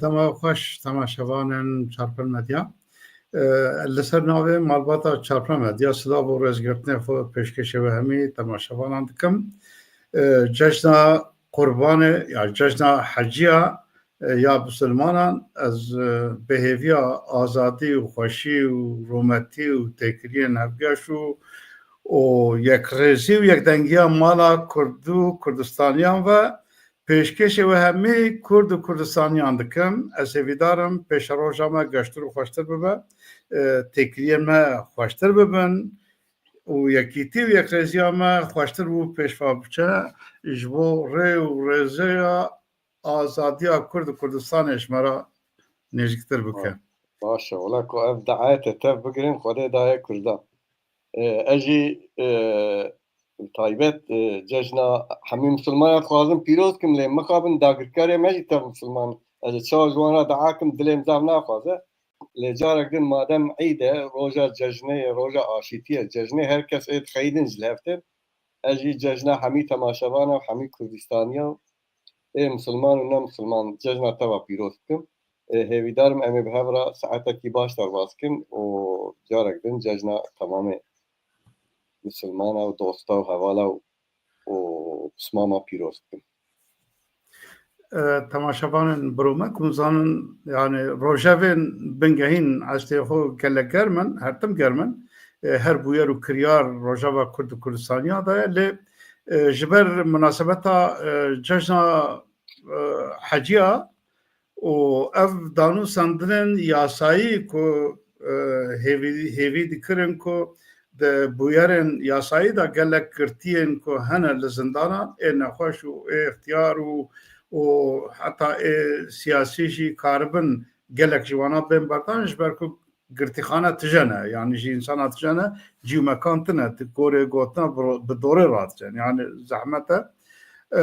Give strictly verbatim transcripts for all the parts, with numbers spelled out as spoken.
Dema xweş temaşevanên Çarpel Medya. Li ser navê malbata Çarpel Medya silav û rêzgirtinê xwe pêşkêşê we hemî temaşevanan dikim. Cejna Qurbanê ya cejna Heciya ya misilmanan, ez bi hêviya azadî û xweşî û rûmetî û têkiliyên hevgeş û û yekrêzî û yekdengiya mala Kurd û Kurdistaniyan ve pêşkêşê we hemî Kurd û Kurdistaniyan dikim. Ez hêvîdar im pêşeroja me geştir û xweştir bibe, têkiliyên me xweştir bibin û yekîtî û yekrêziya me xweştir û pêşva biçe, ji bo rê û rêzeya azadiya Kurd û Kurdistanê ji me re nêzîktir bike. Baş e, wela ku ev daete tev bigirin, Xwedê daye Kurdan. E, ez jî, e, taybet, e, cejna hemî misilmanan dixwazim pîroz kim, lê mixabin dagirkerê me jî tev misilman. Ez ê çawa ji wan re dua kim, dilê min zaf naxwaze. Lê carek din madem îd e, roja cejnê ye, roja aşîtî ye, cejnê her kes ê dixeyidin ji li hev tê. Ez jî cejna hemî temaşevana û hemî Kurdistaniya û ê misilman û ne misilman cejna te ve pîroz dikim. Ê, hêvîdar im em ê bi hev re saetekî baş derbas kin û carek din cejna temamê misilmana û dosta û hevala û, û pismama pîroz dikim. E, temaşevanên birûmet, hûn zanin, yani rojevên bingehîn estê xwe gelek germ in, her tim germ in. E, her bûyer û kiryar rojeva Kurd û Kurdistaniya de ye. Lê, e, ji ber munasebeta, e, cejna, e, Heciya û ev danûsandinên yasayî ku, e, hêvî, hêvî dikirin ku di bûyerên yasayî de gelek girtiyên ku hene li zindanan ê nexweş û ê ixtiyar û, û heta ê siyasî jî karibin gelek ji wana bên berdan, ji ber ku girtîxane tije ne, yanî ji însana tije ne, cî û mekan tine, di gorê gotina bi ro-, bi dorê radiçin. Yanî zehmet e. E,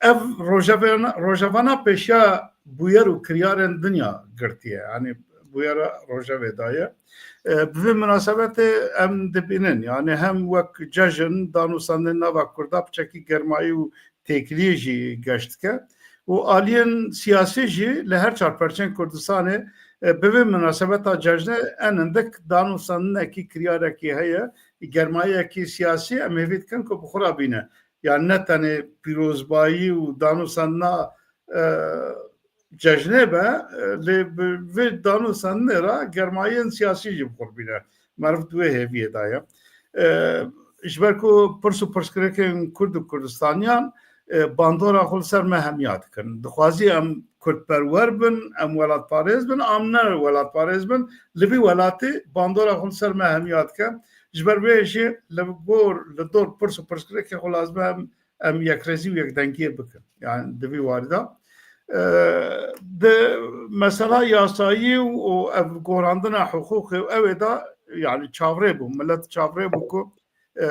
ev rojevana, rojevana pêşiya bûyer û kiryarên dinya girtiye. Yanî bûyera rojevê daye. E, bi vê munasebetê em dibînin, yanî hem wek cejn, danûsandin nava Kurda piçekî germayî û têkiliyê jî geş dike. Û aliyên siyasî jî li her çar perçên Kurdistanê, e, bi vê munasebeta cejnê en hindik danûsandinekî, kiryarekî heye, germayiyekî siyasî em hêvî dikin ku bi xwe re bîne. Yani ne tenê pîrozbayî û danûsandina, e, cejnê be, e, lê bi vê danûsandinê re germayiyên siyasî jî bi xwe re bîne. Meriv di wê hêviyê de ye. E, ji ber ku pirs û pirsgirêkên Kurd û Kurdistaniyan, e, bandora xwe li ser me hemiya dikin. Dixwazî em kurdperwer bin, em welatparêz bin, am ne welatparêz bin, li vî welatî bandora xwe li ser me hemiya dike. Ji ber vê jî li gor, li dor pirs û pirsgirêkê xwe lazim e em, em yekrêzî û yekdengiyê bikin. Yani di vî warî de, e, di mesela yasayî û, û ev gorandina hiqûqê û ew ê de, yani çavrê bû, millet çavrê bû ku, e,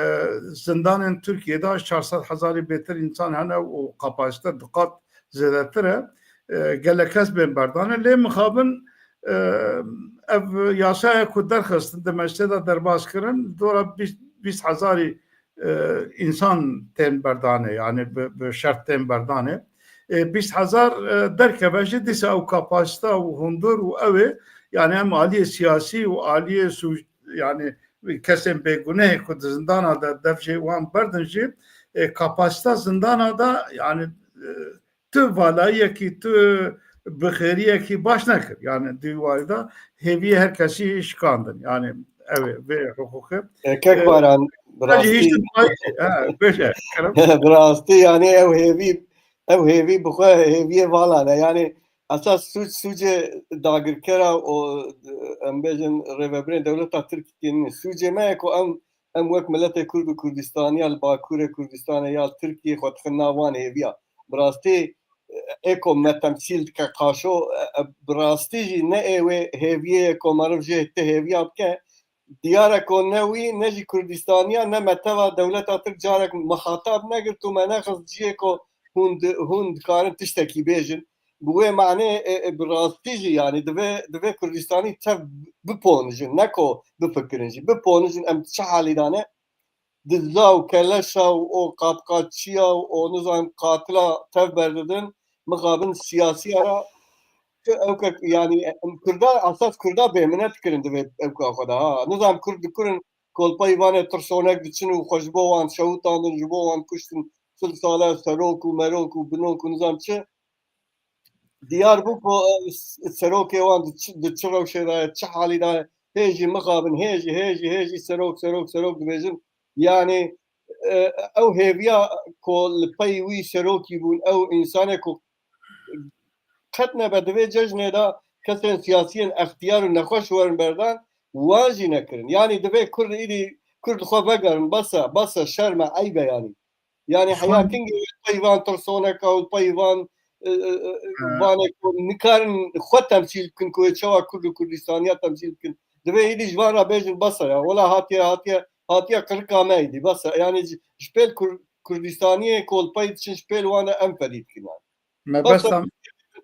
zindanên Tirkiyê de çar sed hezarî bêtir însan hene û kapasite di qat zêdetir e. E, gelek kes bên berdanê. Lê mixabin, e, ev yasaya ku derxistin, di meclisê de derbas kirin, dora bîst, bîst hezarî, e, însan tên berdanê, yani bi, bi şert tên berdanê. E, bîst hezar, e, derkeve jî dîsa ew kapasite û hundir û ew ê, yani hem aliyê siyasî û aliyê sûc-, yani kesên bêgunehê ku di zindana de dev jê wan berdin jî, e, kapasita zindana de, yani, e, tu valayiyekî, tu bixêriyekî baş nekir. Yani di warî de hêviyê her kesî şikandin. Yani ew ê vê hiqûqê. E, Kek E, Baran, bi hacî rastî, hîç tim ayê, ha, bêje, kerem. Bi rastî, yani ew hêvî, ew hêvî bi xwe hêviyê valan e. Yani esas sûc, sûcê dagirkera û, em bêjin, rêvebirên dewleta Tirkiyê nîne. Sûcê me ye ku em, em wek miletê Kurd û Kurdistaniya li Bakurê Kurdistanê ya li Tirkiyê xwe dixin nav wan hêviya. Bi rastî, ê ku me temsîl dike qaşo, e, e, bi rastî jî ne ê wê hêviyê ye ku meriv jê ti hêviya bike. Diyar e ku ne wî, ne jî Kurdistaniya, ne me teva dewleta Tirk carek mixatab negirt û me nexist cihê ku hûn di-, hûn dikarin tiştekî bêjin. Bi wê manê, e, e, bi rastî jî, yani, divê, divê Kurdistanî tev biponijin, ne ku bifikirin jî. Biponijin, em çi halî de ne? Dizla û keleşa û o qapqaçiya û o nizam qatila tev berdidin, mixabin siyasiya ra Ew ke, yanî, em Kurda, esas Kurda bêmine dikirin divê ew ka xwe de, ha. Nizam Kurd dikurin, kolpeyî vanê tirsonek diçin û xwe ji bo wan şewitandin, ji bo wan kuştin, sil sale serok û merok û binok û nizam çi. Diyar bû ku, e, s-, serokê wan di çi, di çi rewşê de ye, çi halî de ye. Hê jî mixabin, hê jî, hê jî, hê jî serok, serok, serok dibêjin. Yanî, e, ew hêviya ku li pey wî serokî bûn, ew însanê ku qet nebe divê cejnê de kesên siyasiyên extiyar û nexweş werin berdan, wan jî nekirin. Yanî divê Kurd îdî, Kurd xwe vegerin, bes e, bes e, şerm e, eyb e yanî. Yanî heya kingê peyvan tirsoneka û peyvan, e, e, e, vanê ku nikarin xwe temsîl bikin, ku ê çawa Kurd û Kurdistaniya temsîl bikin. Divê îdî ji van re bêjin bes e ya. Wela hatiye, hatiye, hatiye qirika me îdî, bes e. Yanî ji, ji pêl Kur-, Kurdistaniyê kolpey diçin, ji pêl wan de em fedî dikin yanî. Mebesta,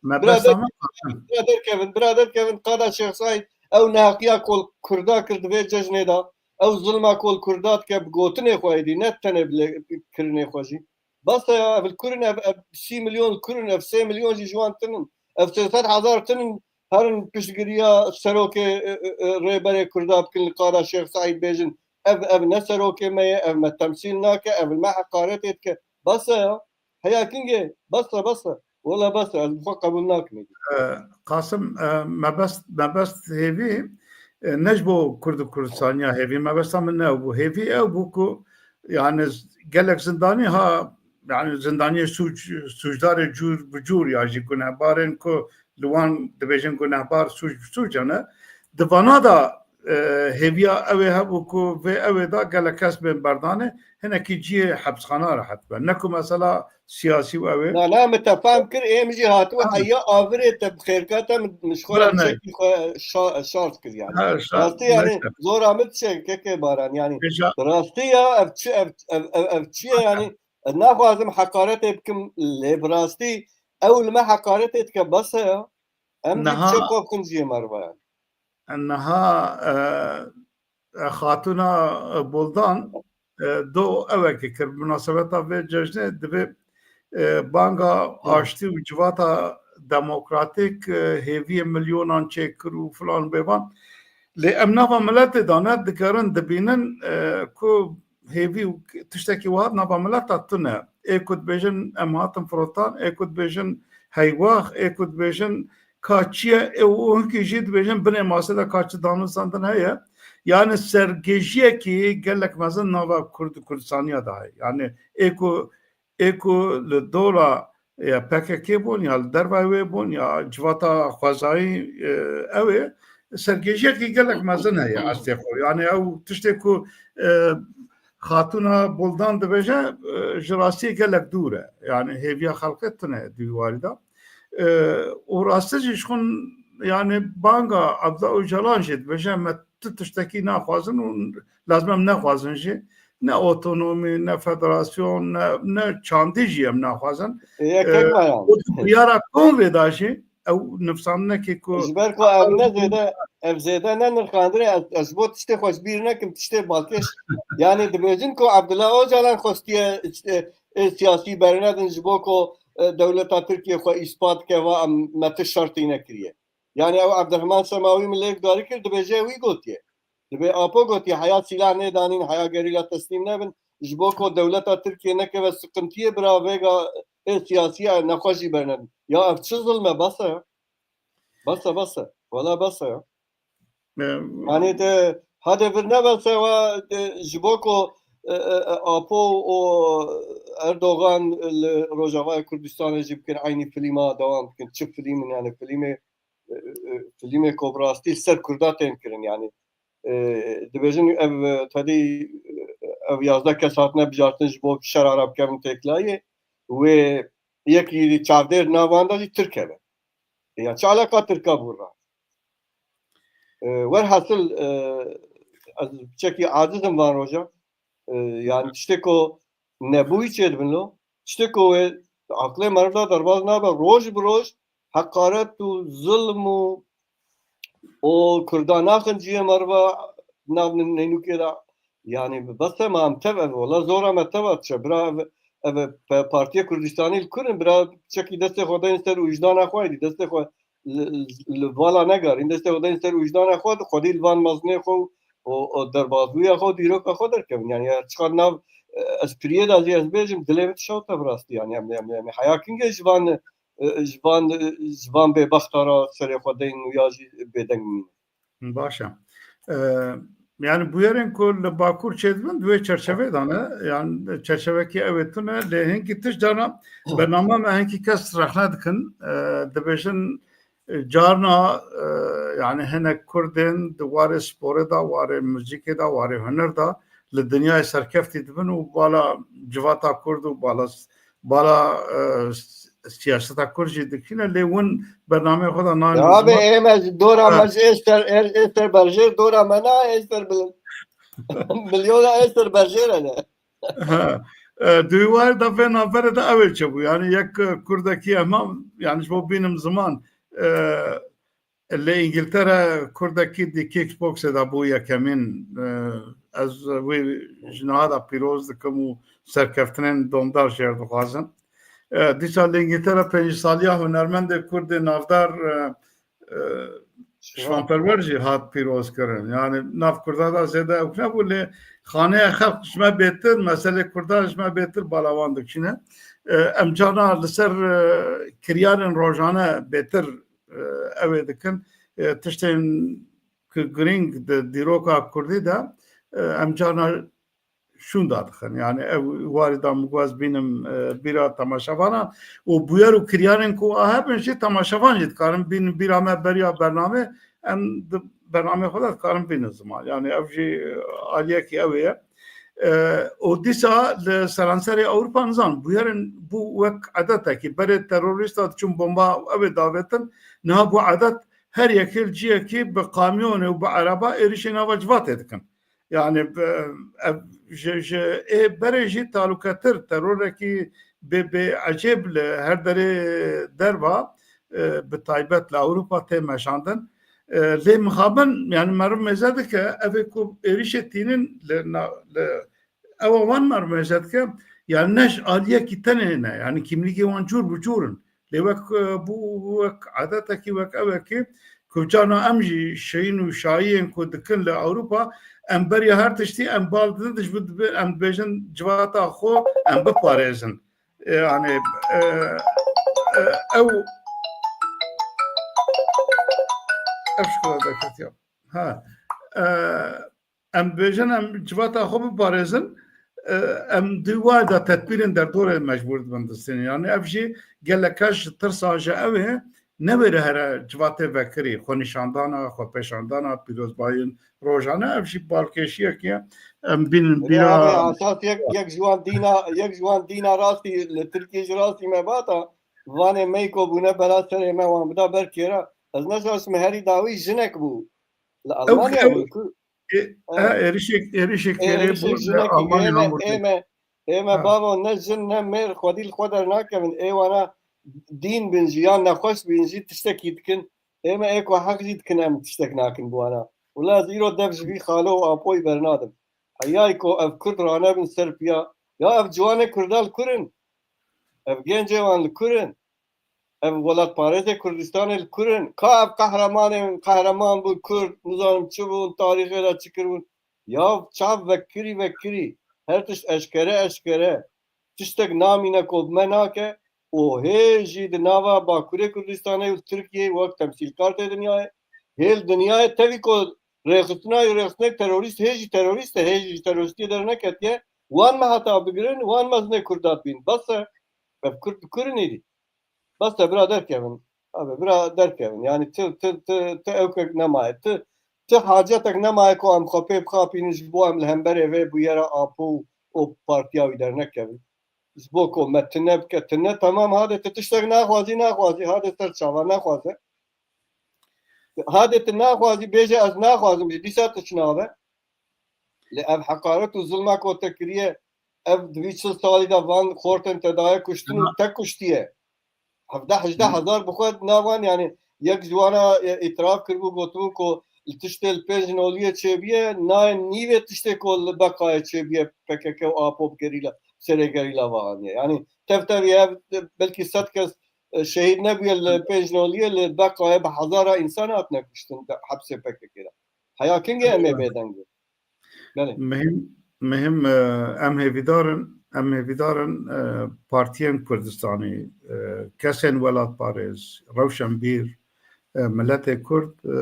mebesta me Qasim. Bira derkevin, bira derkevin, qada Şêx Saîd, ew neheqiya kol Kurda kir di vê cejnê de, ew zilma kol Kurda dike bi gotinê xwe êdî, ne tenê bi lê-, kirinê xwe jî. Bes e ya, ev li kurin, ev, ev sî milyon li kurin, ev sê milyon jî ji wan tinin, ev sê sed hezar tinin, herin piştgiriya serokê, e, e, e, rêberê Kurda bikin li qada Şêx Saîd bêjin, ev, ev ne serokê me ye, ev me temsîl nake, ev li me heqaretê dike. Bes e ya. Heya kingê, bes e, bes e. Wela bes e, ez bi xwe qebûl nakim êdî. E, Qasim, e, mebest, mebest hêvî, e, ne ji bo Kurd û Kurdistaniya hêvî, mebesta min ne ew bû. Hêvî ew bû ku, yani, gelek zindanî ha, yani, zindaniyê sûc, sûcdarê cûr bi cûr ya jî gunehbarên ku li wan dibêjin gunehbar sûc bi sûc e ne. Di vana de, e, hêviya ew ê hebû ku vê ew ê de gelek kes bên berdanê, hinekî cihê hepsxana rehet be. Ne ku mesela siyasî û ew ê. Na, na, min te fam kir, ê min jî hatibû Ha. heya avirê te bi xêrka te min, min ji xwe Bira re ne. çekî xwe şa-, şart kir yani. Ha, şa-, Rastî yani neyse. zora min dişe kekê Baran yani. Pêşa- Rastî ya ev çi, ev, ev, ev, ev çi ye yani? Ez naxwazim heqaretê bikim, lê bi rastî ew li me heqaretê dike, bes e ya. Em jî Niha- çi xwe bikin cihê me re yani. Niha, e, e, Xatûna, e, Boldan, e, do ewekê kir. Bi munasebeta vê cejnê divê, e, banga Hı. aştî û civata demokratîk, e, hêviyê milyonan çêkir û filan bêvan. Lê em nava miletê de ne dikerin, dibînin, e, ku hêvî û tiştekî wiha nava mileta tune. Ê ku dibêjin em hatin firotan, ê ku dibêjin heywax, ê ku dibêjin ka çi ye, ê û hinkî jî dibêjin binê masê de ka çi danûstandin heye. Yani sergêjiyekî gelek mezin nava Kurd û Kurdistaniya de heye. Yani ê ku, ê ku li dora ya P K K bûn ya li dervayê wê bûn ya civata xwezayî, e, ew ê sergêjiyekî gelek mezin heye astê xwe. Yani ew tiştê ku, e, Xatûna Boldan dibêje, e, ji rastiyê gelek dûr e. Yani hêviya xelkê tune di wî warî de. E, û rastî jî ji xwe, yani banga Abdullah Ocalan jî dibêje, me tu tiştekî naxwazin û lazim em nexwazin jî. Ne otonomî, ne federasyon, ne, ne çandî jî em naxwazin. Yekek E, me yani. û di biyara kongrê de jî ew nivsandinekê ku Ji ber ku ev ne zêde, ev zêde ne nirxandinê, ez, ez ji bo tiştê xwe ji bîr nekim, tiştê balkêş. Yani dibêjin ku Abdullah Ocalan xwestiye, işte, e, siyasî bernedin ji bo ku, e, dewleta Tirkiye xwe îspat ke va em me ti şertî nekiriye. Yani ew Abdurrahman Semawî min lê guhdarî kir, dibêje wî gotiye. Dibê Apo gotiye, heya sîlah nêdanîn, heya gerîla teslîm nebin, ji bo ku dewleta Tirkiye nekeve siqintiyê bira vêga ê siyasî ya nexweş jî bernedin. Ya ev çi zilm e, bes e ya. Bes e, bes e. Wela bes e ya. E, Yani te hade vir nebese wa, e, ji bo ku, e, e, e, Apo û Erdogan li Rojavayê Kurdistanê jî bikin eynî filîma dewam bikin. Çi filîm in yani filîmê, e, e, filîmê ku bi rastî li ser Kurda tên kirin yani. E, dibêjin ev, e, tedî, e, ev yazdeh kes hatine bijartin ji bo şera re bikevin têkilayê. Wê yekî çavdêr navan de jî Tirk hebe. Ya çi alaka Tirka bû ra? E, werhasil, e, ez çekî aciz im van roja. E, yani tiştê ku nebûyî çê dibin lo. Tiştê ku wê aqlê meriv de derbas nabe. Roj bi roj heqaret û zilm û, û Kurda naxin cihê meriva nav nînûkê de. Yani bes e ma em tev ev, wela zora me teva diçe. Bira ev, ev pe-, Partiya Kurdistanî li kur in, bira çekî destê xwe deyin ser wijdana xwe êdî, destê xwe li, li vala negarîn, destê xwe deyn ser wijdanê xwe, xwedî li van mezinê xwe û, û derbazbûya xwe û dîroka xwe derkevin. Yani ya çiqas nav, e, ez piriyê de jî ez bêjim, dilê min tişewte bi rastî. Yani em, em, em, heya kingê ji van, e, ji van, e, ji van bêbexta re serê xwe deyn û ya jî bêdeng bimînin. Baş e. Ee, yani bûyerên ku li Bakur çêdibin di wê çerçevê de ne. Yani çerçevekî ew ê tune lê hinkî tişt cana bernama me hinkî kes rexne dikin. Ee, dibêjin, e, carna, e, yani hinek Kurdên di warê sporê de, warê muzîkê de, warê huner de li dinyayê serkeftî dibin û bala civata Kurd û bala bala, e, s-, siyaseta Kurd jî dikîne, lê win bernameyê xwe de nayên Ya abi, ziman. Ême ji dora Ha. me ji êster, ê-, êster berjêr dora me na êster bil-, milyona êster berjêr hene. Ha. E, di wî warê de vê navberê de ew ê çêbû. Yani yek, e, Kurdekî hema, yani ji bo bînim ziman, e, Li Îngiltere Kurdekî di Kickboxê de bû yekemîn. E, ez wî ji niha de pîroz dikim û serkeftinên domdar ji yer dixwazim. E, dîsa li Îngiltere pêncî saliya hunermendê Kurdê navdar, e, e, Şivan. Şivan Perwer jî hat pîroz kirin. Yani nav Kurda de zêde ew nebû, lê xaneya xelk ji me bêtir, meselê Kurdan ji me bêtir bala wan dikişîne. E, em carna li ser, e, kiryarên rojane bêtir e, ew ê dikin. E, tiştên ku girîng di dîroka Kurdî de, e, em carna şûnda dixin. Yani ew warî da min got ez bînim, e, bîra temaşevanan û bûyer û kiryarên ku a hebin jî temaşevan jî dikarin bînin bîra me beriya bernamê, em di bernamê xwe de dikarin bînin ziman. Yani ev jî, e, aliyekî ew ê ye. E, û dîsa li seranserê Ewropa nizan bûyerin bû wek edetekî. Berê terorîsta diçûn bomba ew ê davêtin, niha bû edet her yekê li ciyekî bi kamyonê û bi ereba êrişê nava civatê dikin. Yani, bi, ev, ji, ji ê berê jî talûketir terorekî bê, bê ecêb li her derê derva, e, bi taybet li Ewropa tê meşandin. E, lê mixabin, yani meriv mêze dike, ev ê ku êrîşê tînin li na-, li, ew wan meriv mêze dike, yani ne ji aliyekî tenê ne, yani kîmlîkê wan cûr bi cûr in. Lê wek, e, bû, wek edetekî, wek ewekî, ku carna em jî şeyîn û şayiyên ku dikin li Ewropa, em beriya her tiştî em bal didin, ji bo dibe-, em dibêjin civata xwe em biparêzin. E, yani, e, e, ew, ev şikila derketiya. Ha. E, em dibêjin em civata xwe biparêzin, e, em di wayda tedbîrên derdorê mecbûr dibin distînin. Yani ev jî gelek kes ji tirsa ji ew ê newêre here civatê vekirî, xwenîşandana, xwepêşandana, pîrozbayîn rojane, ev jî balkêşiyek ye. Em bînin Lê bîra abi, esas yek, yek ji wan dîna, yek ji wan dîna rastî li Tirkiyê ji rastî me bata, vanê meyko bûne bela serê me wan bida ber kêra. Ez neşaşim herî dawî jinek bû. Li Ew Almanya ke-, bû, ku-, e, e, e, êrişek, êrişek ê, kêrê êrişek bû, jinekî, Almanya ême, hemû ême, ême Ha. bavo, ne jin, ne mêr, xwedî li xwe dernakevin. Ê wana dîn bin jî, ya nexweş bin jî tiştekî dikin. Ême ê ku heq jî dikin, em tiştek nakin bi wana. Wila ez îro dev ji vî xalo û apoyî bernadim. Heyayî ku ev Kurd ranebin ser piya. Ya ev ciwanê Kurda li kur in? Ev gencê wan li kur in? Ev welatparêzê Kurdistanê li kur in? Ka ev qehremanên qehreman bûn Kurd, nizanim çi bûn, tarîxê de çi kiribûn. Ya çav vekirî vekirî, her tişt eşkere eşkere. Tiştek namîne ku bi me nake û hê jî di nava Bakurê Kurdistanê û Tirkiyeyê wek temsîlkar tê dinyayê. Hê li dinyayê tevî ku rêxistina, rêxistinê terorîst hê jî terorîst e, hê jî ji terorîstiyê derneketiye. Wan me heta bigirin, wan mezinê Kurda dibîn. Bes e. Ev Kurd bi Kurd nêdî. Bes e, bira derkevin. Abi, bira derkevin. Yani ti, ti, ti, ti ewkek nemaye. Ti, ti hacetek nemaye ku em xwe pê bixapînin ji bo em li hemberê vê bûyera Apo û, û partiya wî dernekevin. Ji bo ku me tune bike, tune, temam, hade ti tiştek naxwazî, naxwazî, hade ser çava naxwaze. Hade ti naxwazî, bêje ez naxwazim jî, dîsa tu çi nabe? Lê ev heqaret û zilma ku te kiriye, ev di vî çil salî de van xortên te daye kuştin û te kuştiye. Hevdeh hejdeh hezar bi xwe navan, yani yek ji wana, e, îtiraf kiribû, gotibû ku li tiştê li pênc noliyê çêbiye, nayên nîvê tiştê ku li Beqayê çêbiye P K K û Apo bi gerîla, serê gerîla ve aniye. Yani tev tevî ev belkî sed kes e, şehîd nebûye li pênc noliyê, li Beqayê bi hezara însan hatine kuştin de, hepsê P K K de. Heya kingê em ê bêdeng bin? Belê. Mihim, mihim, e, em hêvîdar in, em hêvîdar in, e, partiyên Kurdistanî, e, kesên welatparêz, rewşenbîr, e, miletê Kurd, e,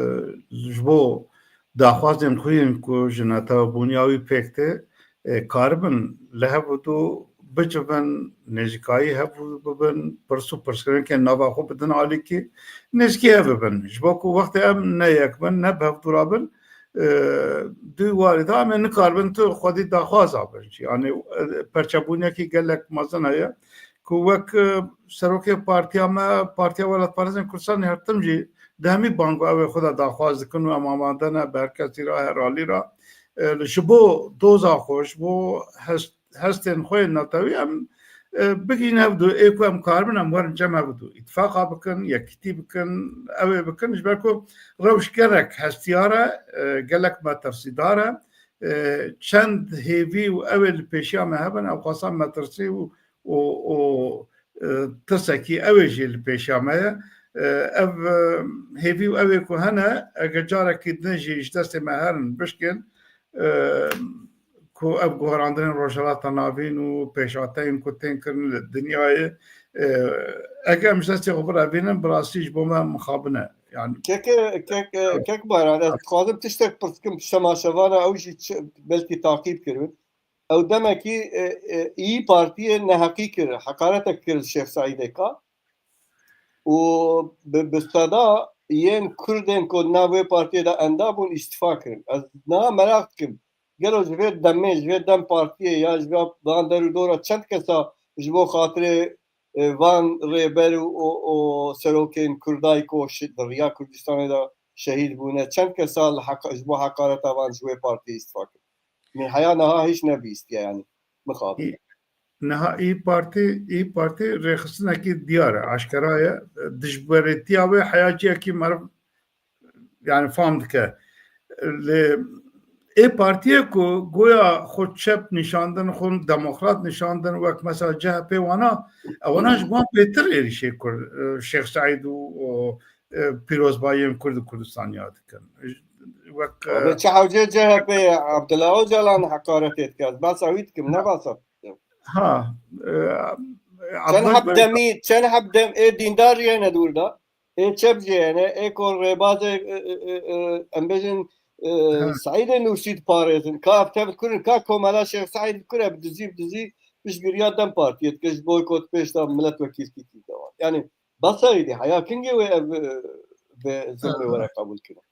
ji bo daxwazên xwe yên ku ji netewebûniya wî pêk tê, e, karibin li hev û du bicivin, nêzîkayî hev û bibin, pirs û pirsgirêkên nava xwe bidin alîkî, nêzîkî hev bibin. Ji bo ku wextê em ne yek bin, ne bi hev dû re bin, e, di warî de em ê nikaribin tu xwedî daxwaza bin jî. Yanî, e, perçebûniyekî gelek mezin heye ku wek, e, serokê partiya me, Partiya Welatparêzên Kurdistanê her tim jî di hemî bang û ewê xwe de daxwaz dikin û em amade ne bi her kesî re, her alî re. E, ji bo doza xwe, ji bo hest-, hestên xwe yên netewî em, e, bigihîne hev du, ê ku em karibin em werin cem hev du. Îtifaqa bikin, yekîtî bikin, ewê bikin, ji ber ku rewş gelek hestiyar e, e, gelek metirsîdar e. E, çend hêvî û ewê li pêşiya me hebin, ew xwasa metirsî û, û, û, e, tirsekî ewê jî li pêşiya me ye. E, ev, e, hêvî û ewê ku hene, eger carekî din jî ji destê me herin bişkin, e, ku ev guherandinên Rojhilata Navîn û pêşhateyên ku tên kirin li dinyayê, e, eger em ji destê xwe birevînin, bi rastî ji bo me mixabin e. Yani Kek, kek, kek Baran, ez dixwazim tiştek pirs kim, temaşevana ew jî çi-, belkî taqîb kirin. Ew demekî, e, e, İYİ Partiyê neheqî kir, heqaretek kir Şêx Seîdê Ka. Û bi, bi seda yên Kurdên ku nav wê partiyê de enda bûn, îstifa kirin. Ez niha meraq dikim, gelo ji vê demê, ji vê dem partiyê ya ji van der û dora çend kesa ji bo xatirê, e, van rêber û, û, û serokên Kurday ku şi-, di riya Kurdistanê de şehîd bûne, çend kesa li heq-, ji bo heqareta van ji wê partiyê îstifa kirin? Min heya niha hîç nebîstiye, yanî mixabin. Î-, niha İYİ Parti, İYİ Parti rêxistinekî diyar e, aşkera ye. Dijberêtiya wê heya ciyekî meriv, yani, fam dike. Lê ê partiyê ku goya xwe çep nîşandin, xwe demokrat nîşandin, wek mesela C H P wana, ewana ji wan bêtir êrîşê Kurd, e, Şêx Seîd û, û, e, pîrozbayiyên Kurd û Kurdistaniya dikin. Wek, e, Abi çi hewce C H P ye, Abdullah Ocalan heqaretê dike. Ez behsa wî dikim, ne behsa. Ha, e, Çend Abdullah heb Bey demî, çend heb dem ê dîndar jî hene dûr da. Ê çep jî hene, ê ku rêbazê, e, e, e, e, em bêjin, e, Ha. Seîdê Nûrsî diparêzin. Ka ev tev kurin, ka komela Şêx Seîd kure bi dizî, bi dizî piştgiriya dem partiyê dike, ji boykot pêş de milletvekîlkî tî de wan. Yani, Basa êdî, heya kingê wê ev, e, vê zilmê were qebûl kirin?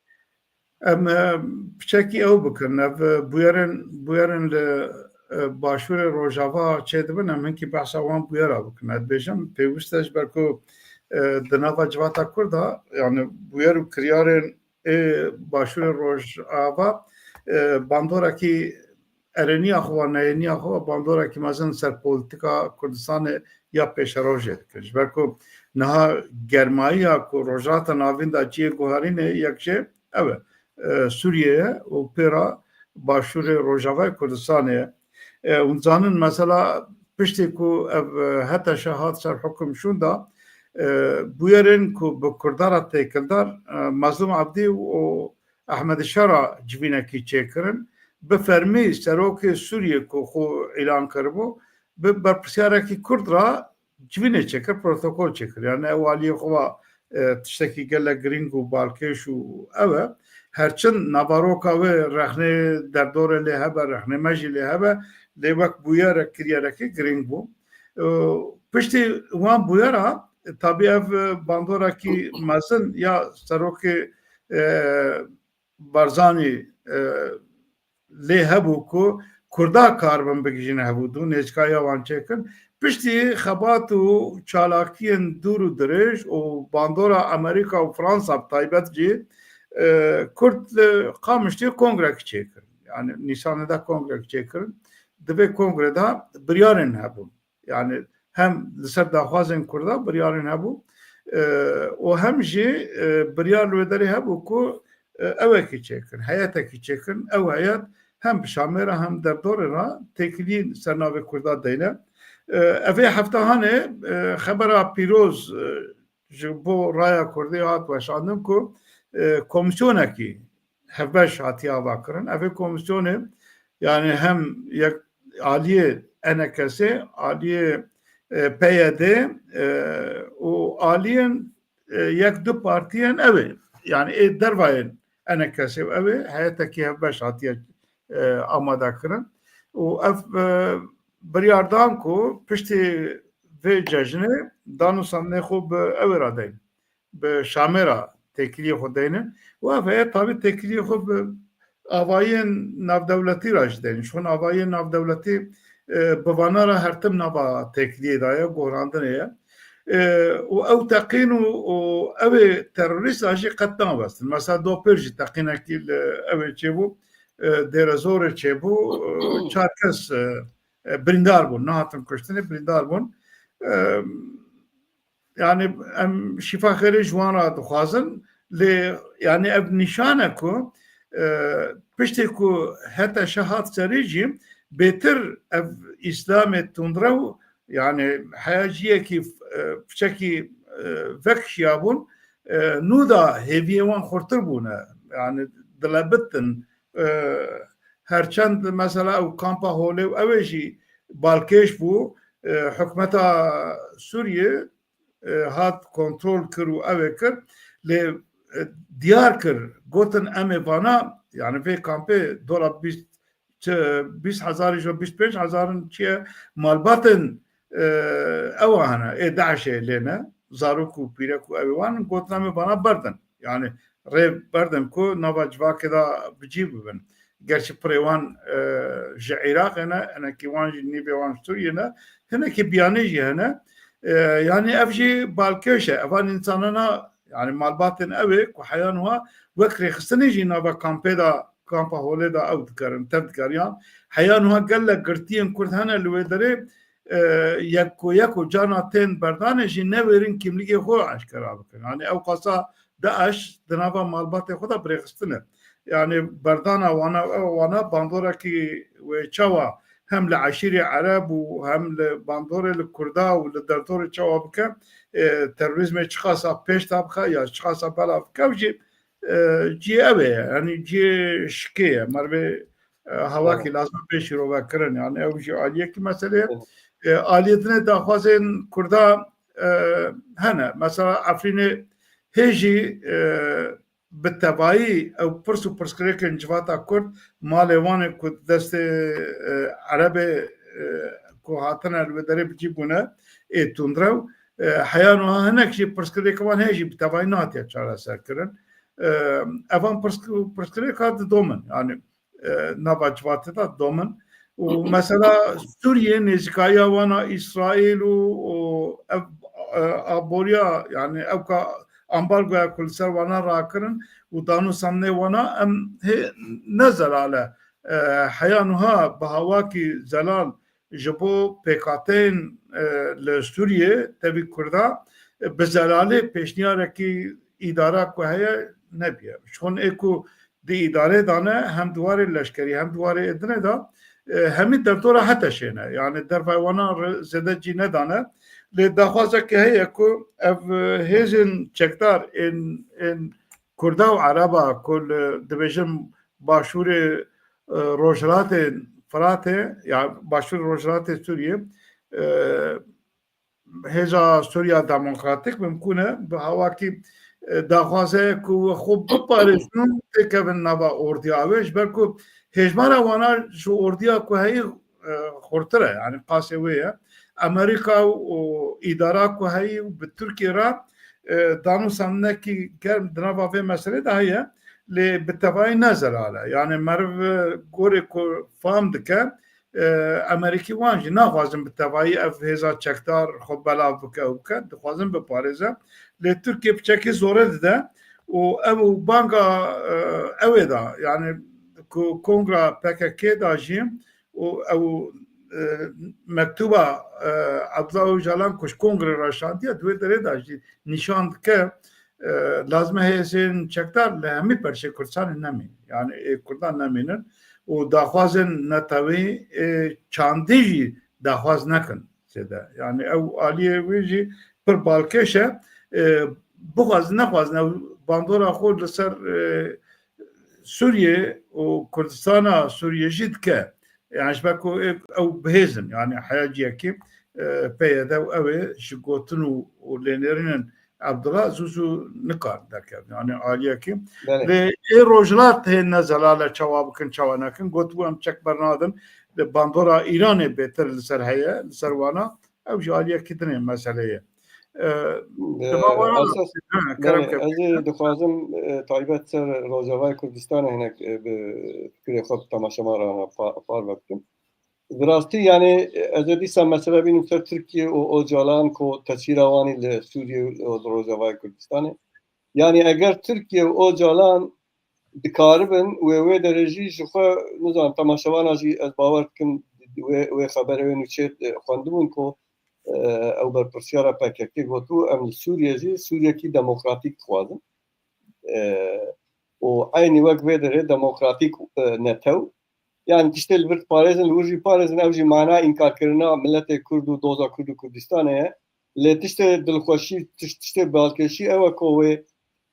Em, e, piçekî ew bikin. Ev, e, bûyerên, bûyerên li, e, Başûrê Rojava çêdibin, em hinkî behsa wan bûyera bikin. Ez dibêjim, pêwîst e ji ber ku, e, di nava civata Kurd de, yani bûyer û kiryarên ê Başûrê Rojava, e, bandorekî erêniya xwe, neyêniya xwe, bandorekî mezin ser polîtîka Kurdistanê ya pêşerojê dikin. Ji ber ku niha germayiya ku Rojhilata Navîn de cihê guherînê yek jê ew e, e, Sûriye ye û pê re Başûrê Rojavayê Kurdistanê ye. E, hûn zanin mesela piştî ku ev, e, HTŞ hat ser hukum şûnda, e, bûyerên ku bi Kurdan re têkildar, e, Mazlûm Ebdî û Ehmed Şera civînekî çêkirin. Bi fermî serokê Sûriyê ku xwe îlan kiribû, bi berpirsiyarekî Kurd re civînê çêkir, protokol çêkir. Yani ew aliyê xwe ve, e, tiştekî gelek girîng û balkêş û ew e. Herçin navaroka wê rexnê derdorê lê hebe, rexnê me jî lê hebe, lê wek bûyerek, kiryerekî girîng bû. E, piştî wan bûyera, e, tabî ev, e, bandorekî mezin ya serokê, e, Barzanî, e, lê hebû ku Kurda karibin bigihîjin hevûdu, nêzîkaya wan çêkin. Piştî xebat û çalakiyên dûr û dirêj û bandora Amerîka û Fransa bi taybet jî, e, Kurd li Qamişliyê kongrekî çêkirin. Yani Nîsanê de kongrekî çêkirin. Di vê kongrê de biryarên hebûn. Yani hem li ser daxwazên Kurda biryarên hebû, e, û hem jî, e, biryar li wê derê hebû ku, e, ewekî çêkin, heyetekî çêkin, ew heyet hem bi Şamê re hem derdorê re têkilî ser navê Kurda deyne. E, evê hefta hanê, e, xebera pîroz, e, ji bo raya Kurdî hat weşandin ku, e, komîsyonekî hevbeş hatiye avakirin. Evê komîsyonê, yani hem yek aliyê E N K S, aliyê, e, P Y D, e, û aliyên, e, yek du partiyên ew ê, yani ê dervayên E N K S û ew ê heyetekî hevbeş hatiye, e, amade kirin. Û ev, e, biryar dan ku piştî vê cejnê danûsandinê xwe bi ew ê re deyn, bi Şamê re têkiliyê xwe deynin. Û ev heye tabî têkiliyê xwe bi avayên navdewletî re jî deynin. Çun avayên navdewletî, e, bi vana re her tim nava têkiliyê de ye, gohrandinê ye. E, û ew teqîn û, û ew ê terorîsta jî qet navestin. Mesela dopêr jî teqînekî li ew ê çêbû, e, Dêrezorê çêbû, e, çar kes, e, e, birîndar bûn, nehatin kuştinê, birîndar bûn. E, yani em şîfa xêrê ji wan re dixwazin, lê yani ev nîşan e ku, e, piştê ku H T Ş hat serî jî bêtir ev Îslamê tundrew, yani heya ciyekî, e, piçekî, e, vekişiyabûn, e, nû da hêviyê wan xurtir bûne. Yani dilebitin, e, herçend mesela ew kampa Holê û ew ê jî balkêş bû, e, hikûmeta Sûriyê, e, hat kontrol kir û ew ê kir, lê, e, diyar kir, gotin em ê vana, yani vê kampê dola bîst, çi, bîst hezarî ji bîst pênc hezarin çi ye, malbatên, e, ewa hene, ê DAIŞê lê ne, zarok û pîrek û ew ê wan, gotin em ê vana berdin. Yani rê berdin ku nava civakê de bi cî bibin. Gerçi pirê wan, e, ji Iraqê ne, hinekî wan jî nîvê wan ji Sûriyê ne, hinekî biyanî jî hene. E, yani ev jî balkêş e. Evan însanana, yani malbatên ew ê ku heya niha wek rêxistinê jî nava kampê de, kampa Holê de ew dikerin, tev dikeriyan. Heya niha gelek girtiyên Kurd hene li wê derê, e, yek ku yek û carna tên berdanê jî newêrin kîmlîgê xwe eşkera bikin. Yani ew qasa DAIŞ di nava malbatê xwe de birêxistine. Yani berdana wana, wana bandorekî wê çawa hem li eşîrê Ereb û hem li bandorê li Kurda û li derdorê çawa bike, e, terorîzmê çiqasa pêş de bixe ya çiqasa belav bike, ew jî, e, cihê ew ê ye. Yani cihê şikê ye. Merivê, e, hawakî lazim pê şîrove kirin. Yani ew jî aliyekî meselê ye. E, aliyê dinê daxwazên Kurda, e, hene. Mesela Efrînê hê jî, e, bi tevayî ew pirs û pirsgirêkên civata Kurd, malê wan ê ku destê, e, Erebê, e, ku hatine li wê derê bi cî bûne, ê tundrew, e, heya niha hinek jî pirsgirêka wan heye jî bi tevayî nehatiye çareserkirin. E, evan pirs-, pirsgirêka didomin. Yani, e, nava civatê de domin. Û mesela Sûriyê nêzîkayiya wana Îsraîl û, û ev, e, aboriya, yani ew ka ambargoya ku li ser wana rakirin û danûsandinê wana em hê ne zelal e. E, heya niha bi hawakî zelal ji bo pêkhateyên, e, li Sûriyê tevî Kurda, e, bi zelalê pêşniyarekî îdara ku heye nebiye. Ji xwe ê ku di îdarê de ne, hem di warê leşkerî, hem di warê dinê de, e, hemî derdora HTŞê ne. Yani dervay wana re-, zêde cî nedane. Lê daxwazeke heye ku ev, e, hêzên çekdar ên, ên Kurda û Ereba ku li, dibêjin başûrê, e, rojhilatê Firatê, ya başûrê rojhilatê Sûriyê, e, Hêza Sûriya Demokratîk mimkûn e bi hawakî, e, daxwaze ku xwe biparêzin û têkevin nava ordiya wê, ji ber ku hêjmara wana ji ordiya ku heyî, e, xurtir e, yani qasê wê ye. Amerîka û îdara ku heyî û bi Tirkiye re, e, danûsandinekî germ di nava vê meselê de heye, lê bi tevayî ne zelal e. Yani meriv, e, gorê ku fam dike, e, Amerîkî wan jî naxwazin bi tevayî ev hêza çekdar xwe belav bike û bike, dixwazin biparêze. Lê Tirkiye piçekî zore dide û ew banga, e, ew ê da, yani ku kongra P K K da jî û ew, e, mektuba, e, Abdullah Ocalan ku ji kongre re şandiye, di wê derê de jî nîşan dike, e, lazim e hêzên çekdar li hemî perçê Kurdistanê nemînin. Yani ê Kurdan nemînin û daxwazên netewî, e, çandî jî daxwaz nekin. tê de. Yani ew aliyê wê jî pir balkêş e. E, bixwazin nexwazin ew bandora xwe li ser, e, Sûriye û Kurdistana Sûriye jî dike. Yani ji ber ku ew bihêzin, yani heya ciyekî, e, P Y D û ew ê ji gotin û, û lênêrînin Abdullah zû zû nikar derkevin. Yani aliyekî. Belê. Lê ê rojhilat hêne zelale çawa bikin, çawa nekin. Gotibû em çek bernadin. Li bandora Îranê bêtir li ser heye, li ser wana. Ew jî aliyekî din ê meseleyê. E, Di van wana Esas, ha, kerem yani, ke. Ez ê dixwazim, e, taybet ser Rojavayê Kurdistanê hinek, e, bi fikirê xwe bi temaşevanan re pa-, parve bikim. Bi rastî, yani, ez ê dîsa mesele bînim ser Tirkiye û Ocalan ku tesîra wan ê li Sûriye û li Rojavayê Kurdistanê. Yani, eger Tirkiye û Ocalan dikaribin wê, wê derê jî ji xwe, nizanim, temaşevana jî ez bawer dikim wê, wê xeberê wê nûçê, e, xwendibûn ku, e, ew berpirsiyara P K K gotibû, em li Sûriye jî Sûriyekî demokratîk dixwazin. E, û eynî wek vê derê demokratîk, e, netew. Yani tiştê li vir diparêzin, li wir jî parêzin, ew jî mana înkarkirina miletê Kurd û doza Kurd û Kurdistanê ye. Lê tiştê dilxweşî, tiş-, tiştê balkêşî ew e ku wê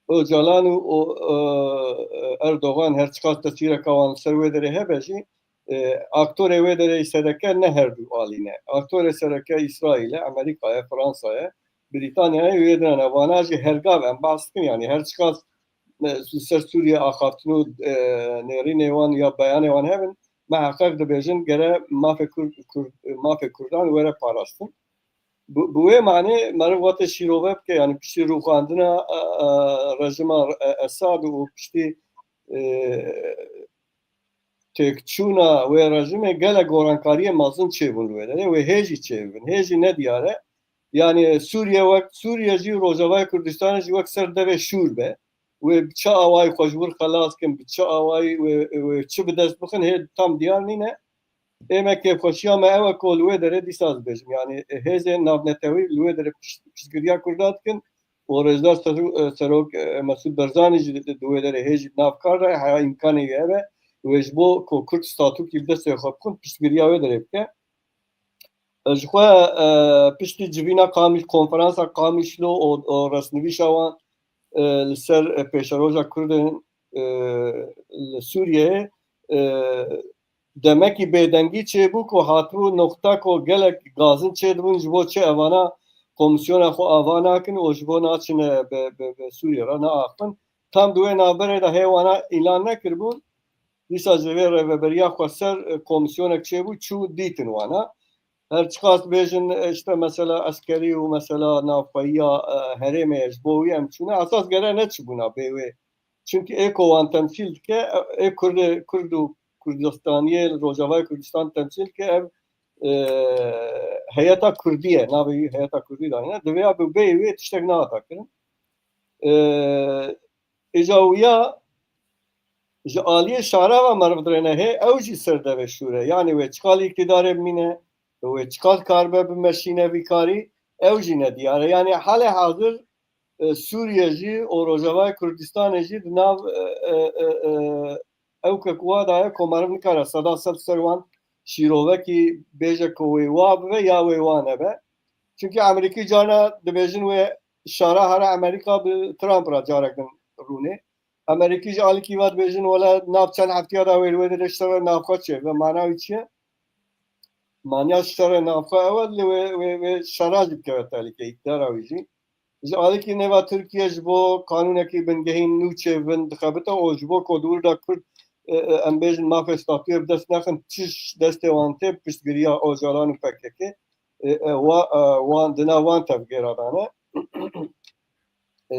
Ocalan û, û, e, Erdogan her çiqas tesîreka wan li ser wê derê hebe jî, e, aktorê wê derê sereke ne her du alî ne. Aktorê sereke Îsraîl e, Amerîka ye, Fransa ye, Brîtanya ye, wê din e. Vana jî hergav em behs dikin, yani her çiqas, e, li ser Sûriye axaftin û, e, nêrînê wan ya beyanê wan hebin, miheqeq dibêjin gere mafê Kurd, Kurd, mafê Kurdan were parastin. Bi, bi wê manê meriv wate şîrove bike, yani piştî rûxandina, e, e, rejima, e, Esad û piştî, e, têkçûna wê rejimê gelek gorankariyê mezin çêbûn li wê derê, wê hê jî çêbibin, hê jî nediyar e. Yani Sûriye wek, Sûriye jî Rojavayê Kurdistanê jî wek ser devê şûr be. Wê bi çi awayî xwe ji wir xelas kin, bi çi awayî wê, wê çi bi dest bixin hê tam diyar nîne. Ê me kêfxweşiya me ew e ku li wê derê dîsa ez bêjim. Yani, e, hêzên navnetewî li wê derê pişt-, piştgiriya Kurda dikin û Rêzdar Serok, e, Serok, e, Mesûd Barzanî jî di, di wê derê hê jî nav kar de, heya îmkanê wî hebe, wê ji bo ku Kurd statûkî bi destê xwe bixin, piştgiriya wê derê bike. E, ji xwe, e, piştî civîna Qamiş-, konferansa Qamişlo û, û restnivîşa wan, e, li ser, e, pêşeroja Kurdên, e, li Sûriyeyê, e, demekî bêdengî çêbû ku hatibû noqta ku gelek gazin çêdibûn ji bo çi evana komîsyona xwe ava nakin û ji bo naçine bi, bi, bi Sûriye re neaxivin. Tam di wê navberê de hê wana îlan nekiribûn. Dîsa ji vê rêveberiya xweser, e, komîsyonek çêbû, çû dîtin wana. Her çiqas bêjin, e, işte mesela eskerî û mesela navxweyiya, e, herêmê ye, ji bo wî em çûne. Esas gere neçibûna bê wê. Çimkî ê ku wan temsîl dike, e, ê Kurd, Kurd û Kurdistaniyê li Rojavayê Kurdistan temsîl dike, ev, e, heyeta Kurdî ye. Navê wî heyeta Kurdî dayine. Divê ya bi bê wê tiştek nehata kirin. E, Îja wiya ji aliyê şara ve meriv dirêne hê, ew jî ser devê şûr e. Yanî wê çiqal îqtîdarê bimîne, wê çiqal karibe bimeşîne vî karî, ew jî nediyar e. Yanî halê hazir, e, Sûriye jî û Rojavayê Kurdistanê jî di nav, e, e, e, e, ew kekuwa de ye ku meriv nikare seda sed ser wan şîrovekî bêje ku wê wa bibe ya wê wa nebe. Çimkî Amerîkî carna dibêjin wê şara here Amerîka bi Trump re carek din rûnê. Amerîkî ji alîkî ve dibêjin wele nav çend heftiya de wê li wê derê ji te re navxwe çêbe. Mana wî çi ye? Manya ji te re navxwe ew e, lê wê, wê, wê şara jî bikeve tehlîkeyê, îktidara wî jî. Ji alîkî nêva Tirkiye ji bo qanûnekî bingehîn nû çêbin dixebite û ji bo ku di wir de Kurd, e, e, em bêjin mafê statûyê bi dest nexin, çi ji destê wan tê piştgiriya Ocalan û P K K, e, e, wa, e, wan, di nav wan tevgera dane. E,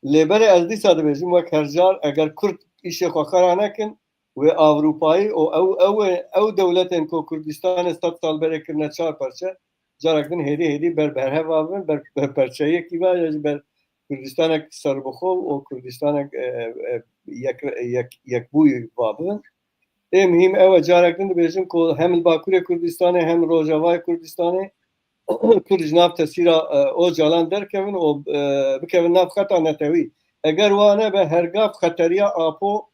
lê berê ez dîsa dibêjim wek her car, eger Kurd îşê xwe xera nekin, wê Ewropayî û ew, ew, ew dewletên ku Kurdistanê sed sal berê kirine çar parçe, carek din hêdî hêdî ber berhev avin, ber, ber perçeyekî ve ya jî ber Kurdistanek serbixwe û Kurdistanek, e, e, yek, yek, yekbûyî ve bibin. Ê muhîm ew e, carek din dibêjim ku hem li Bakurê Kurdistanê hem Rojavayê Kurdistanê Kurd ji nav tesîra, e, Ocalan derkevin û, e, bikevin nav xeta netewî. Eger wa nebe, hergav xeteriya Apo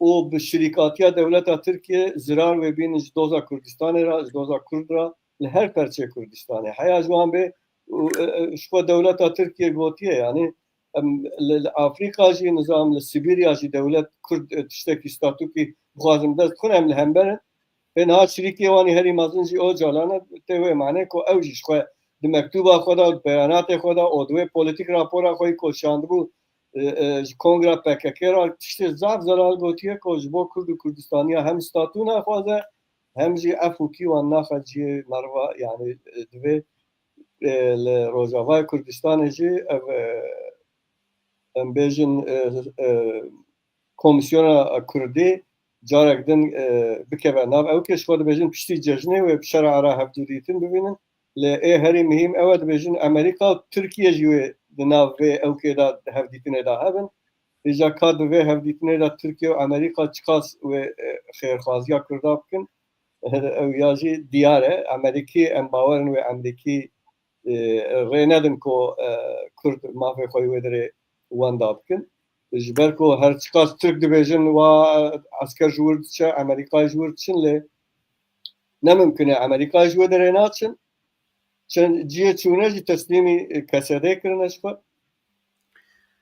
û bi şirîkatiya dewleta Tirkiye zirar wê bînin ji doza Kurdistanê re, ji doza Kurd re, li her perçê Kurdistanê. Heya ji wan bê û, e, e, ji xwe dewleta Tirkiye gotiye, yanî, em, li, li Afrîka jî nizam, li Sibîrya jî dewlet Kurd, e, tiştekî statûkî dixwazin dest xwe em li hember in. Ê niha şirîkê wan ê herî mezin jî Ocalan e, tê wê manê ku ew jî ji xwe di mektûba xwe de, di beyanatê xwe de û di wê polîtîk rapora xwe yî ku şandibû, e, e, ji kongra P K K re tiştê zaf zelal gotiye ku ji bo Kurd û Kurdistaniya hem statû naxwaze, hem jî efûkî wan naxe cihê meriva, yanî, e, divê, e, li Rojavayê Kurdistanê jî ev, e, em bêjin, e, e, Komîsyona Kurdî carek din, e, bikeve nav. Ew ke ji xwe dibêjin piştî cejnê wê bi şer'a re hevdû dîtin bibînin. Lê ê herî muhîm ew e, dibêjin Amerîka û Tirkiye jî wê di nav vê ewkê de di hevdîtinê de hebin. Îja ka di vê hevdîtinê de Tirkiye û Amerîka çiqas wê, e, xêrxwaziya Kurda bikin, ew ya jî diyar e. Amerîkî, em bawer in wê Amerîkî, e, rê nedin ku, e, Kurd mafê xwe yê wê derê wenda bikin. Ji ber ku her çiqas Tirk dibêjin wa, e, esker ji wir diçe, Amerîkayê ji wir diçin, lê ne mimkun e. Amerîkayê ji wê derê naçin. Çend cihê çûne jî teslîmî, e, K S D'ê kirine ji xwe.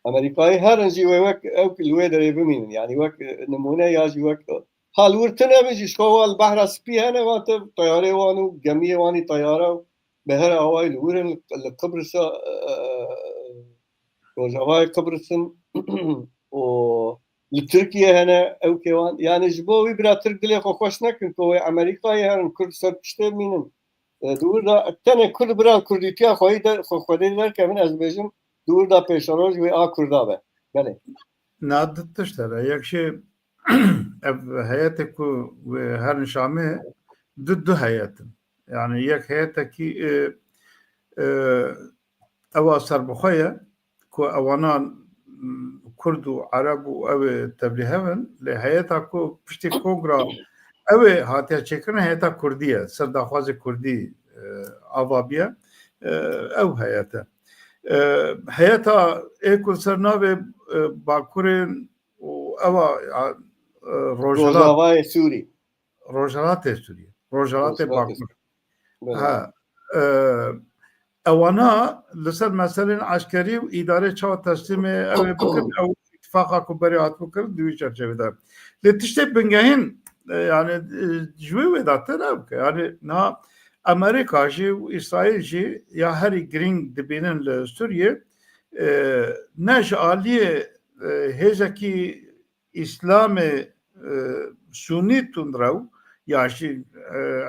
Amerîkayê herin jî wê wek ew li wê derê bimînin. Yanî wek, e, nimûne ya jî wek, e, ha li wir tune bin jî ji xwe wan li Behra Spî hene, wan te teyarê wan û gemiyê wan ê teyare û bi her awayî li wir in, li Qibrisa, e, Rojavayê Qibris in û li Tirkiye hene ewkê wan. Yanî ji bo wî bira Tirk dilê xwe xweş nekin ku wê Amerîkayê herin Kurd ser piştê bimînin. E, di wir de tenê Kurd bira Kurdîtiya xwe yî de, xwe xwedê derkevin, ez dibêjim, di wir de pêşeroj wê a Kurda be. Belê. Na di tişt hene. Yek jî ev heyetê ku wê herin Şamê du, du heyet in. Yanî yek heyetekî, e, e, ewa serbixwe ye ku ewana, m, Kurd û Ereb û ew ê tevlîhev in, lê heyeta ku piştî kongra ew ê hatiye çêkirin heyeta Kurdî ye, ser daxwazê Kurdî, e, ava biye, e, ew heyet e. E, heyeta ê ku ser navê, e, Bakurê û ewa, e, Rojhilat, Rojavayê Sûrî. Rojhilatê Sûriyê, Rojhilatê Rojhilatê Bakur. Belê. Ha, e, ewana li ser meselên eskerî û îdarê çawa teslîmê ew ê bikin, ew îtifaqa ku berê hatibû kirin di wî çerçevê de. Lê tiştê bingehîn, e, yani, e, ji wê wê de tê ne bike. Yani niha Amerîka jî û Îsraîl jî ya herî girîng dibînin li Sûriyê, e, ne ji aliyê, e, hêzekî Îslamê, e, Sunî tundrew ya jî, e,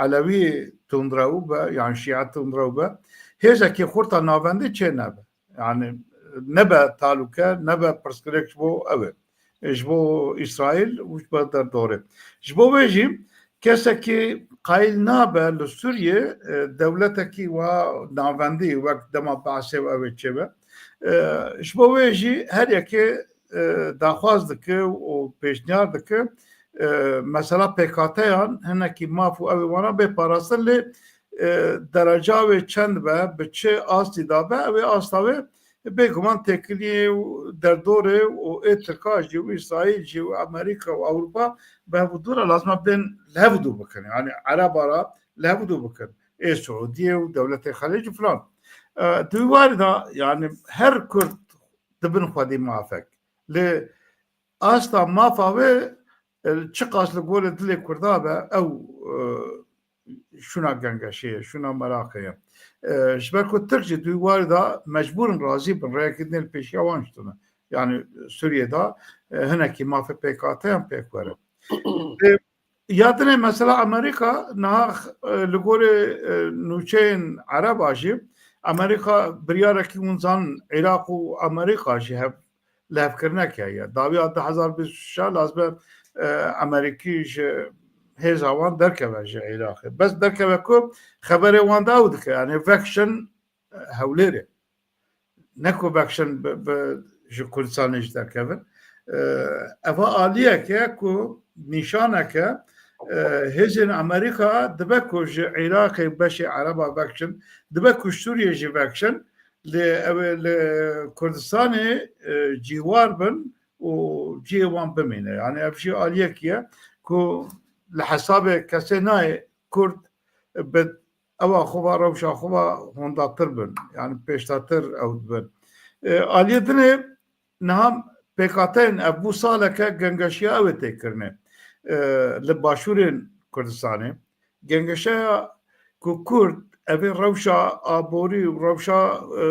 Elewî tundrew be yan Şîa tundrew be, hêzekî xurt a navendî çê nebe. Yani nebe talûke, nebe pirsgirêk ji bo ew ê. Ji bo Îsraîl û ji bo derdorê. Ji bo wê jî kesekî qayîl nabe li Sûriyê, e, dewletekî wa navendî wek dema Be'sê û ew ê çêbe. E, ji bo wê jî her yekê, e, daxwaz dike û pêşniyar dike, e, mesela pêkateyan hinekî maf û ew ê wana bê parastin, lê, e, dereca wê çend be, bi çi astî de be, ew ê asta wê bêguman têkiliyê û derdorê û ê Tirka jî û Îsraîl jî û Amerîka û Ewropa bi hev û dû re lazim e bên li hev û dû bikin. Yani Ereba re li hev û dû bikin. Ê Siûdiyê û dewletê Xelîc û filan. E, di wî warî de yani her Kurd dibin xwedî mafek. Lê asta mafa wê, e, çiqas li gorê dilê Kurda be, ew, e, şûna gengeşê ye, şûna meraqê ye. E, ji ber ku Tirk jî di wî warî de mecbûr in razî bin, rêyekê din li pêşiya wan şitine. Yani Sûriyê de, e, hinekî mafê pêkateyan pêk were. E, ya dinê mesela Amerîka niha, e, li gorê, e, nûçeyên Ereba jî Amerîka biryarekî hûn zanin Iraq û Amerîka jî hev lihevkirinek heye. Dawiya du hezar bîst û şeş lazim e, e, Amerîkî ji hêza wan derkeve ji Iraqê. Bes derkeve ku xeberê wan de ew dike, yani vekşin, e, Hewlêrê. Ne ku vekşin bi, bi ji Kurdistanê jî derkevin. E, eva aliyek e ku nîşanek e, e, hêzên Amerîka dibe ku ji Iraqê beşê Ereba vekşin, dibe ku Sûriyê jî vekşin, lê ew ê li Kurdistanê, e, cîwar bin û cihê wan bimîne. Yani ev jî aliyekî ye ku li hesabê kesê nayê Kurd bi ewa xwe va rewşa xwe va hondatir bin. Yani pêşdatir ew dibin. E, aliyê dinê niha pêkhateyên ev bû saleke gengeşiya ew ê tê kirine. E, li başûrên Kurdistanê. Gengeşeya ku Kurd evê rewşa aborî û rewşa, e,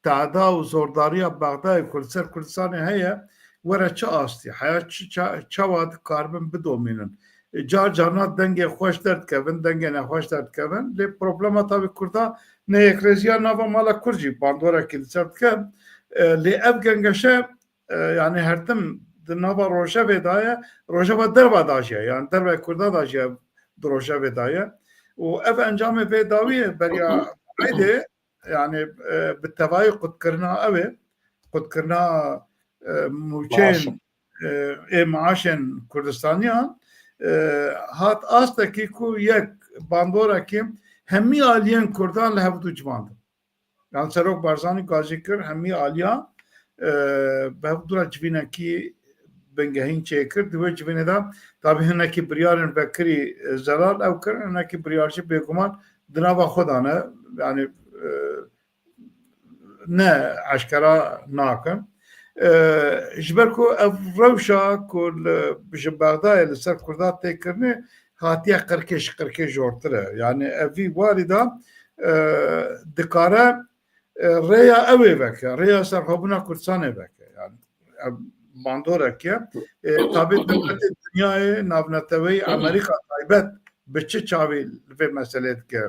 tehda û zordariya Bexdayê ku li ser Kurdistanê heye, were çi astî, heya çi ça-, çawa dikaribin bidomînin. E, car carna dengê xweş derdikevin, dengê nexweş derdikevin. Lê problema tabî Kurda ne yekrêziya nava mala Kurd jî bandorekî li ser dike. E, lê ev gengeşe, e, yani her tim di nava rojevê de ye, rojeva derva da jî ye, yani derveyê Kurda da jî ye, di rojevê de ye. Û ev encamê vê dawiyê beriya eydê, yani, e, bi tevayî qutkirina ew ê, qutkirina, e, mûçeyên, e, ê maaşên Kurdistaniyan, e, hat astekî ku yek bandorekî hemî aliyên Kurdan li hevdû civandin. Yani Serok Barzanî gazî kir, hemî aliya, e, bi hevdû re civînekî bingehîn çêkir. Di wê civînê de tabî hinekî biryarên vekirî, e, zelal ew kirin, hinekî biryar jî bêguman di nava xwe de ne. Yani, e, ne eşkera nakin. E, ji ber ku ev rewşa ku li, ji Bexdayê li ser Kurda tê kirinê hatiye qirkê, ji qirkê jortir e. Yani ev vî warî de, e, dikare, e, rêya ew ê veke, rêya serxwebûna Kurdistanê veke. Yani ev bandorek e. E, tabî dewletê dinyayê, navneteweyî, Amerîka taybet bi çi çavî li vê meselê dike?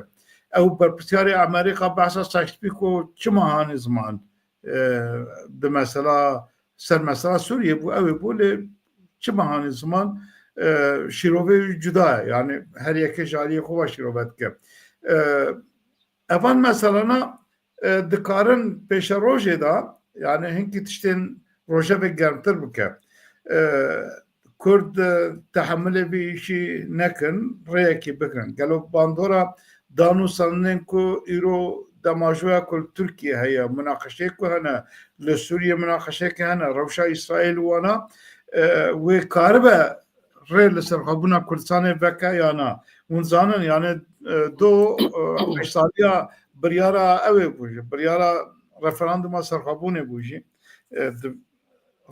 Ew berpirsiyarê Amerîka behsa Sykes-Picot çima hanî ziman, e, di mesela, ser mesela Sûriyê bû, ew ê bû, lê çima hanî ziman, e, şîrovê wî cuda ye. Yani her yekê ji aliyê xwe ve şîrove dike. E, evan meselana, e, dikarin pêşerojê de, yani hinkî tiştên rojevê germtir bike. E, Kurd, e, tehemilê vî îşî nekin, rêyekî bikin. Gelo bandora dan û seninên ku îro demajoya ku li Tirkiye heye, munaqeşeyê ku hene, li Sûriye munaqeşeyeke hene, rewşa Îsraîl û wana, e, wê karibe rê li serxwebûna Kurdistanê veke ya na? Hûn zanin, yani, e, do, e, heşt saliya biryara ew ê bû jî, biryara referanduma serxwebûnê bû jî, e, di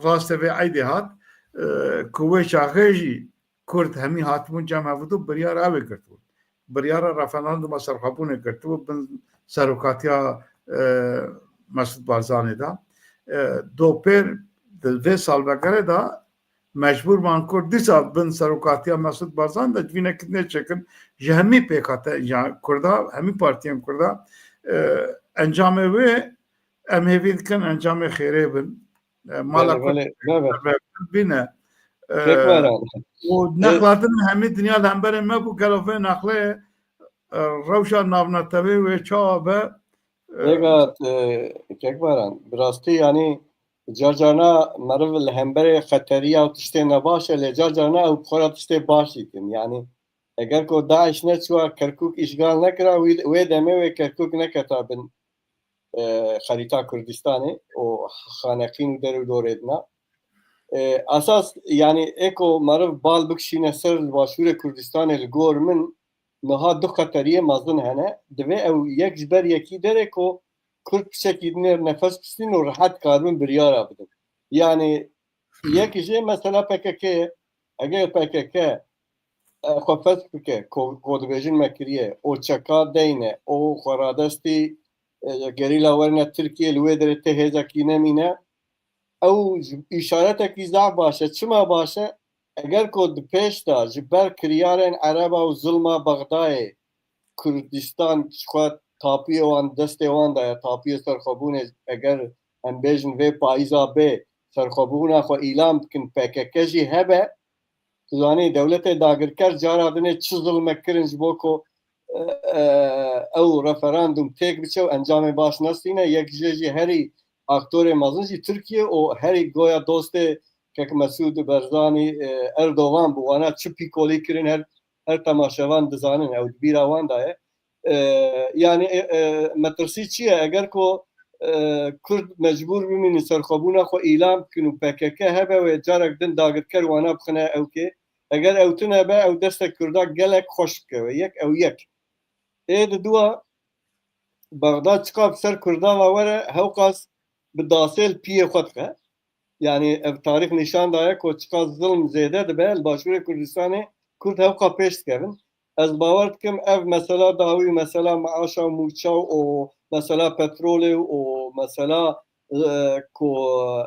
rastê vê eydê hat, e, ku wê çaxê jî Kurd hemî hatibûn cem hevdû biryara ew ê girtibûn. Biryara referanduma serxwebûnê girtibû bin serokatiya, e, Mesûd Barzanê de. E, dopêr di vê salvegerê de mecbûr man Kurd dîsa bin serokatiya Mesûd Barzan de civînekî nêçêkin ji hemî pêkhate, ya Kurda, hemî partiyên Kurda, e, encamê wê em hêvî dikin encamê xêrê bin. E, mala Belê, Kurd belê, belê. Bîne. E, Kekbaran. Û E, nexlatin hemî dinya li hemberê me bû, gelo vê nexlê, e, rewşa navnetewê wê çawa be? E, Vêga, e, Kekbaran, bi rastî, yanî, car carna meriv li hemberê xeteriya û tiştê nebaş e, lê car carna ew bi xwe re tiştê baş dikin. Yanî, eger ku DAIŞ neçûwa Kerkûk îşgal nekira, wî, wê demê wê Kerkûk neketa bin, e, xerîta Kurdistanê û Xaneqîn û der û dorê dina. E, esas, yanî, ê ku meriv bal bikişîne ser li Başûrê Kurdistanê, li gor min, niha du xeteriyê mezin hene. Divê ew yek ji ber yekî derê ku Kurd piçekî dinê nefes bistîn û rehet karibin biryara bidin. Yanî yek jê mesela P K K ye. Eger P K K, e, xwe fesk bike, ko-, ku dibêjin me kiriye, û çeka deyne, û xwe radestî, e, gerîla werine Tirkiye, li wê derê tê hêzekî nemîne, ew ji, îşaretekî zaf baş e. Çima baş e? Eger ku di pêş de ji ber kiryarên Ereba û zilma Bexdayê Kurdistan ji xwe tapiyê wan, destê wan de ye, tapiyê serxwebûnê, eger em bêjin vê payîza bê serxwebûna xwe îlan bikin, P K K jî hebe, tu zanî dewletê dagirker cara dinê çi zilmek kirin ji bo ku, e, e, ew referandum têk biçe û encamê baş nestîne. Yek jê jî herî aktorê mezin jî Tirkiye û herî goya dostê Kek Mesûd Barzanî, e, Erdogan bû. Wana çi pîkolî kirin her, her temaşevan dizanin, ew di bîra wan de ye. E, yanî, e, e, metirsî çi ye? Eger ku, e, Kurd mecbûr bimînin serxwebûna xwe îlan bikin û P K K hebe wê carek din dagirker wana bixine ewkê. Eger ew tune be, ew destê Kurda gelek xweş bike wê. Yek, ew yek. Ê di dua Bexda çiqas bi ser Kurda ve were, hewqas bi dasê li piyê xwe dixe. Yani ev tarîx nîşan daye ku çiqas zilm zêde dibe, li Başûrê Kurdistanê Kurd hewqa pêş dikevin. Ez bawer dikim ev mesela dawî û mesela meaşa û mûça û mesela petrolê û mesela, e, ku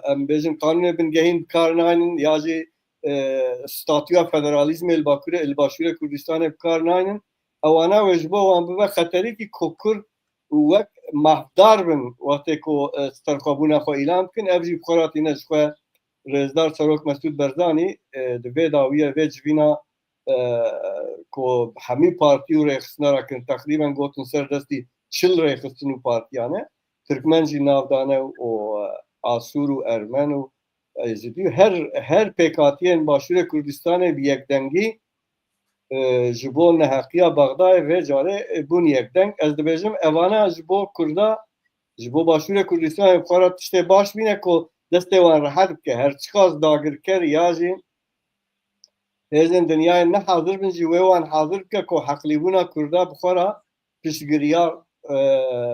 em bêjin qanûnê bingehîn bi kar naynin ya jî, e, statûya federalîzmê li Bakurê, li Başûrê Kurdistanê bi kar naynin. Ewana wê ji bo wan bibe xeterîkî ku Kurd û wek mafdar bin wextê ku, e, serxwebûna xwe îlan dikin. Ev jî bi xwe re tîne ji xwe rêzdar Serok Mesûd Barzanî, e, di vê dawiyê, vê civîna, e, ku hemî partî û rêxistina re kirin, teqrîben gotin ser destî çil rêxistin û partiyan e. Tirkmen jî nav dane û, e, Asûr û Ermen û Êzidî û her, her pêkhatiyên Başûrê Kurdistanê bi yekdengî, e, ji bo neheqiya Bexdayê vê carê, e, bûn yekdeng. Ez dibêjim, evana ji bo Kurda, ji bo Başûrê Kurdistanê bi xwe re tiştê baş bîne ku destê wan rehet bike. Her çiqas dagirker ya jî hêzên dinyayê ne hazir bin jî wê wan hazir bike ku heqlîbûna Kurda bi xwe re piştgiriya, e,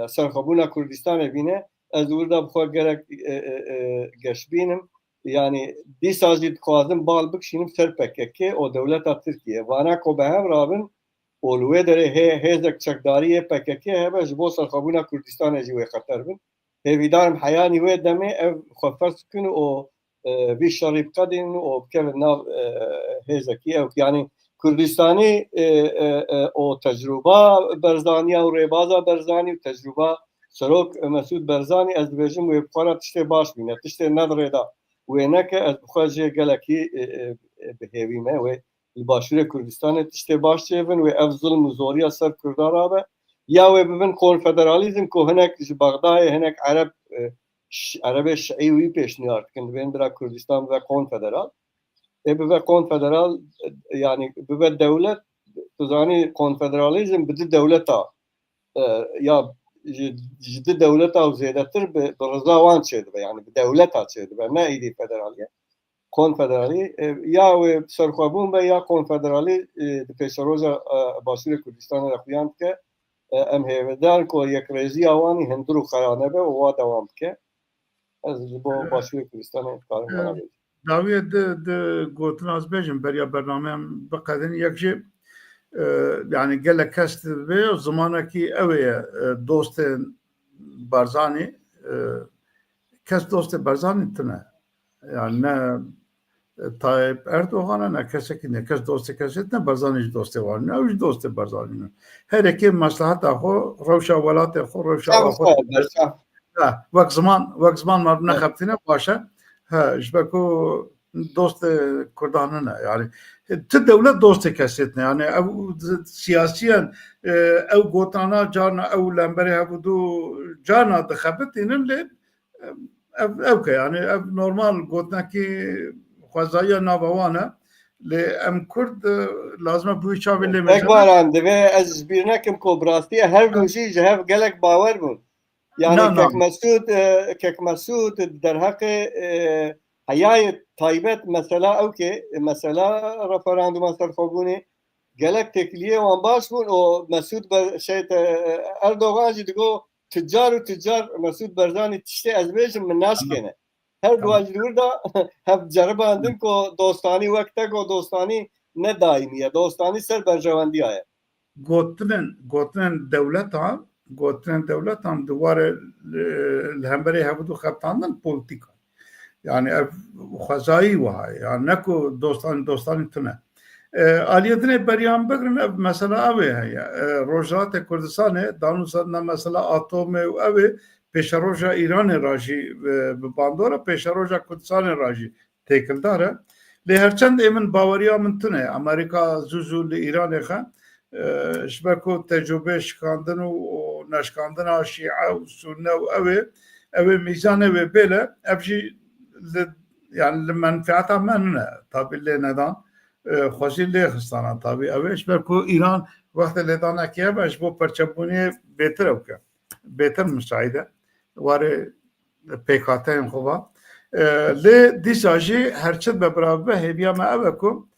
serxwebûna Kurdistanê bîne. Ez li wir de bi xwe gelek, e, e, e, geşbîn im. Yani dîsa jî dixwazim bal bikişînim ser P K K û dewleta Tirkiye. Vana ku bi hev rabin û li wê derê hê-, hêzek çekdarî yê P K K hebe, ji bo serxwebûna Kurdistanê jî wê xeter bin. Hêvîdar im heyanî wê demê ev xwe ferz bikin û, e, vî şerî biqedînin û bikevin nav, e, hêzekî ew. Yanî Kurdistanî, e, e, e, û tecrûba Berzaniya û rêbaza Berzanî û tecrûba Serok Mesûd Berzanî, ez dibêjim wê bi xwe re tiştê baş bîne, tiştê ne di rê de wê neke, ez bi xwe jê gelekî, e, e, e, bi hêvî me wê li Başûrê Kurdistanê tiştê baş çêbin, wê ev zilm û zoriya ser Kurda rabe, ya wê bibin konfederalîzm ku hinek ji Bexdayê, hinek Ereb, e, Ş-, Erebê Şiî wî pêşniyar dikin, dibên bira Kurdistan bibe konfederal. Ê bibe konfederal, e, yani bibe dewlet, tu zanî konfederalîzm bi du dewleta, e, ya ji, ji du dewleta û zêdetir bi, bi riza wan çêdibe, yani bi dewleta çêdibe, ne êdî federalî ye. Konfederalî, e, ya wê serxwebûn be ya konfederalî, e, di pêşeroja, e, Başûrê Kurdistanê de xuyan dike. E, em hêvîdar in ku yekrêziya wan î hundir û xera nebe û wa dewam bike. Ez ji bo Başûrê Kurdistanê dikarim vana bêjim. Dawiyê di, di gotina ez bêjim, beriya bernameyê em biqedin, yek jî, e, yani gelek kes divê zimanekî ew ê ye, e, dostên Barzanî, e, kes dostê Barzanî tune. Yani ne, e, Tayyip Erdogan e, ne kesekî, ne kes dostê kesê tune, Barzanî jî dostê wan e, ew jî dostê Barzanî ne. Her yekê mesleheta xwe, rewşa welatê xwe, rewşa xwe. Ha, wek ziman, wek ziman me nexebitîne baş e. Ha, ji ber ku dostê Kurdan nine. Yani, tu dewlet dostê kesê tune. Yani, ev siyasiyen, e, ew gotana carna ew lemberê hev û du carna dixebitînin lê, e, ev, ew ke, yani, ev normal gotinekî xwezaiya nava wan e. Lê em Kurd, e, lazim e bi wî çavê lê mêze. Baran, divê ez ji bîr nekim ku bi rastî her du jî ji hev gelek bawer bûn. Yani Na, na. Kek Mesûd, e, Kek Mesûd derheqê, e, heyayê taybet mesela ew ke, mesela referanduma serxwebûnê gelek têkiliyê wan baş bûn û Mesûd Ber-, şey, te, Erdogan jî digo tucar û tucar Mesûd Barzanî tiştê ez bêjim min naşkêne. Her du Tamam. jî li wir de hev ceribandin ku dostanî wek te got, dostanî ne daîmî ye, dostanî ser berjewendiya ye. Gotinên, gotinên dewletan, gotinên dewletan di warê, e, li hemberê hev û du xebitandin polîtîk e. Yani ev xwezayî wiha ye. Yani ne ku dostanî, dostanî tune. E, aliyê dinê beriyan bigrin, ev mesela ew ê heye. E, Rojhilatê Kurdistanê, danûsandina mesela atomê û ew ê pêşeroja Îranê re jî, e, bi bandor e, pêşeroja Kurdistanê re jî têkildar e. Lê herçend ê min baweriya min tune ye. Amerîka zû zû li Îranê xe, e, ji ber ku tecrûbê şikandin û, û neşikandina Şîe û Sûnne û ew ê, ew ê mîzanê wê bêle, ev jî li, yani li menfeeta me nine, tabî lê nedan, e, xwezî lê xistana tabî ew ê, ji ber ku Îran wextê lêdanekê hebe ji bo perçebûnê bêtir ew ke, bêtir misaîd e. Warê pêkhateyên xwe va. E, lê dîsa jî her çi be bira bibe, hêviya me ew e ku,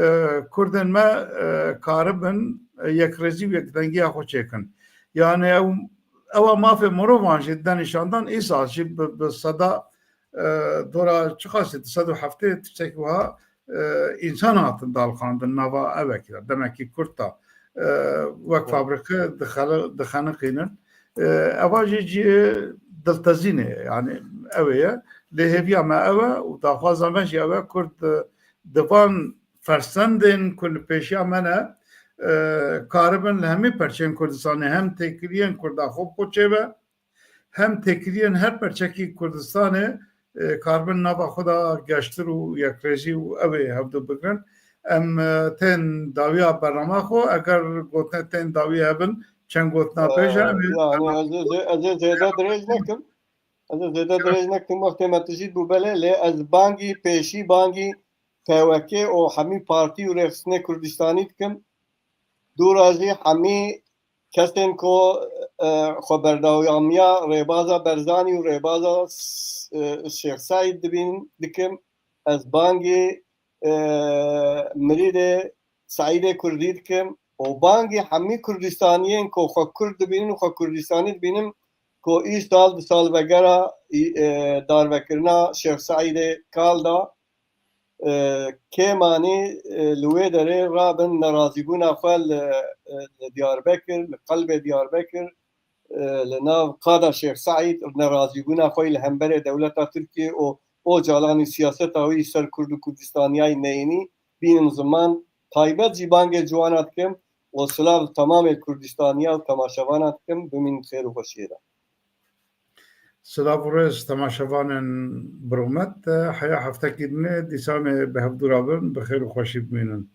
e, Kurdên me, e, karibin, e, yekrêzî û yekdengiya xwe çêkin. Yani ew, ewa mafê mirovan jî de nîşandan îsal jî bi, bi seda, e, dora çiqasî, du sed û heftê tiştekî wiha, e, însan hatin dalxandin nava evekî de. Demekî Kurd da, e, wek fabrîke dixeli-, dixeniqînin. E, eva jî cihê diltezînê, yani ew ê ye. Lê hêviya me ew e û daxwaza me jî ew e, Kurd, e, di van fersendên ku li pêşiya me ne, e, karibin li hemî perçeyên Kurdistanê hem têkiliyên Kurda xwe bi xwe çêbe, hem têkiliyên her perçekî Kurdistanê, e, karibin nava xwe de geştir û yekrêzî û ew ê hevdu bigirin. Em, e, tên dawiya bernama xwe, eger gotinê tên dawiyê hebin, çend gotina pêş e, em ê yani ez ê zê-, ez ê zêde dirêj nekim. Ez ê zêde dirêj nekim, wextê me tijî bû belê, lê ez bangî pêşî, bangî P Y K û hemî partî û rêxistinê Kurdistanî dikim. Dûra jî hemî kesên ku, e, xwe berdewamiya rêbaza Berzanî û rêbaza s-, e, Şêx Seîd dibîn dikim. Ez bangî, e, mirîdê Seîdê Kurdî dikim û bangî hemî Kurdistaniyên ku xwe Kurd dibînin û xwe Kurdistanî dibînin ku îsal di salvegera, e, darvekirina Şêx Seîdê kal da, e, kêm anî, e, li wê derê rabin nerazîbûna xwe li, e, li Diyarbekir, li qelbê Diyarbekir, e, li nav qada Şêx Seîd nerazîbûna xwe li hemberê dewleta Tirkiyê û Ocalan û siyaseta wî ser Kurd û Kurdistaniyayê neyînî bînin ziman. Taybet jî bangê ciwana dikim û silav li temamê Kurdistaniya û temaşevana dikim. Bimînin xêr û xweşiyê de. Silav û rêz temaşevanên bi rûmet. Heya heftekî dinê dîsa em ê bi hevdû re bin, bi xêr û xweşî bimînin.